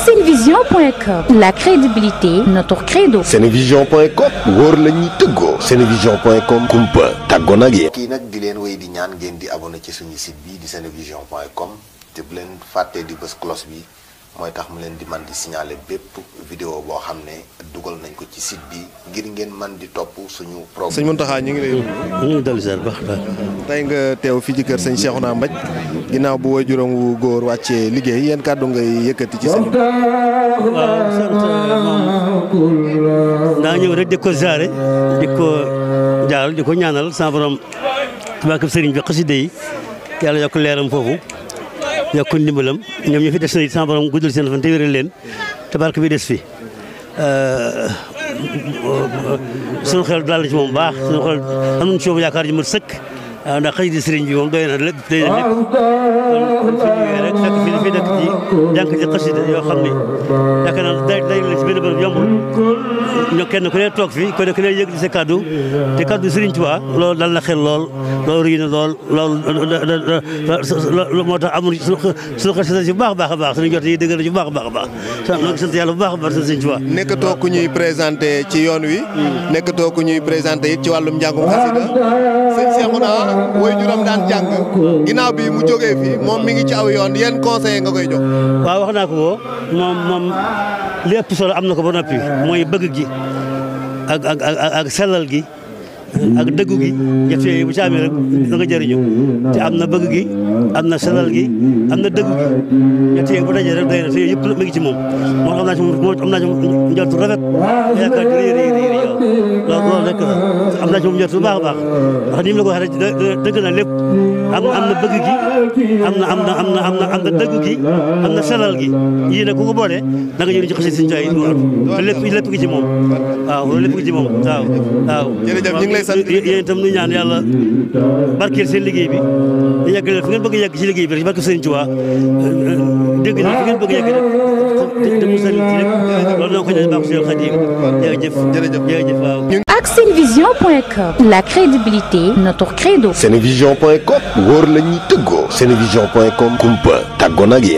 Senevision.com, la crédibilité, notre credo. Senevision.com wóor la ñuy tëggoo. Senevision.com kumpa tàggoon ak yéen. kii nag di leen wéy di ñaan ngeen di abonné ci suñu site bi di Senevision.com te bu leen fàttee di bës cloche bi mooy tax mu leen di man di signaler bépp vidéo boo xam ne dugal nañ ko ci site bi ngir ngeen man di topp suñu programme. sëñ Mountakha ñu ngi lay. ñu ngi dellu ziar baax baax. tey nga teew fii ci kër sëñ Cheikhouna Mbaj ginnaaw bu waajuram wu góor wàccee liggéey yéen kàddu ngay yëkkati ci sëñ bi. waaw sant moom daa ñëw rek di ko ziare di ko jaal di ko ñaanal sama borom barke sëriñ bi xasida yi yàlla yokk leeram foofu yokk ndimbalam ñoom ñu fi des na it sama borom guddal seen fan te wéral leen te barke bi des fi suñu xel daal na ci moom baax suñu xel am nañu ci moom yaakaar ji mat sëkk ndax xasida sëriñ bi moom doy na lépp doy na lépp kon fi ñëwee rek fekk fi nekk ci jànk ci xasida yoo xam ne yaakaar naa day la ci benn bërëb yombul ñoo kenn ku ne toog fi ku ne yëg di sa kaddu te kaddu Sëriñ Tuubaa loolu dal na xel lool loolu rëy na lool loolu moo tax amul suñu xel si bu baax a baax suñu jot yi dëgg na ci bu baax a baax ñoo ngi sant yàlla bu baax a baax Sëriñ Tuubaa. nekkatoo ku ñuy présenté ci yoon wi nekkatoo ku ñuy présenté it ci wàllum njàngum xasida sëñ Cheikhouna waajuram daan jàng ginnaaw bi mu jógee fi moom mi ngi ci aw yoon yéen conseiller nga koy jox. waaw wax naa ko moom li ëpp solo am na ko ba noppi mooy bëgg gi ak sellal gi ak dëggu gi ñett yooyu bu ci amee rek da nga jëriñu te am na bëgg gi am na sellal gi am na dëggu gi ñett yooyu bu dajee rek doy na te yëpp mi ngi ci moom moo am naa ci moom njort rafet yaakaar rëy loolu rek la am naa ci moom njort bu baax a baax ndax ni mu la ko waxee rek dëgg na lépp am na bëgg gi am na dëggu gi am na sellal gi yii nag ku ko boole da nga jëriñ ci xasee Sëriñ Tuubaa te lépp gi ci moom waaw loolu lépp gi ci moom waaw jërëjëf ñu ngi lay sant yéen itam nu ñaan yàlla barkeel seen liggéey bi di yegg leen fi ngeen bëgg a yegg ci liggéey bi rek barke Sëriñ Tuubaa dégg na fi ngeen bëgg a yegg rek te musal ci lépp loolu noo ko ñaan baax Seex Xaadim jërëjëf waaw. Ak Senevision.com, la crédibilité, notre credo. Senevision.com wóor la ñuy tëggoo. Senevision.com kumpa tàggoon ak yéen.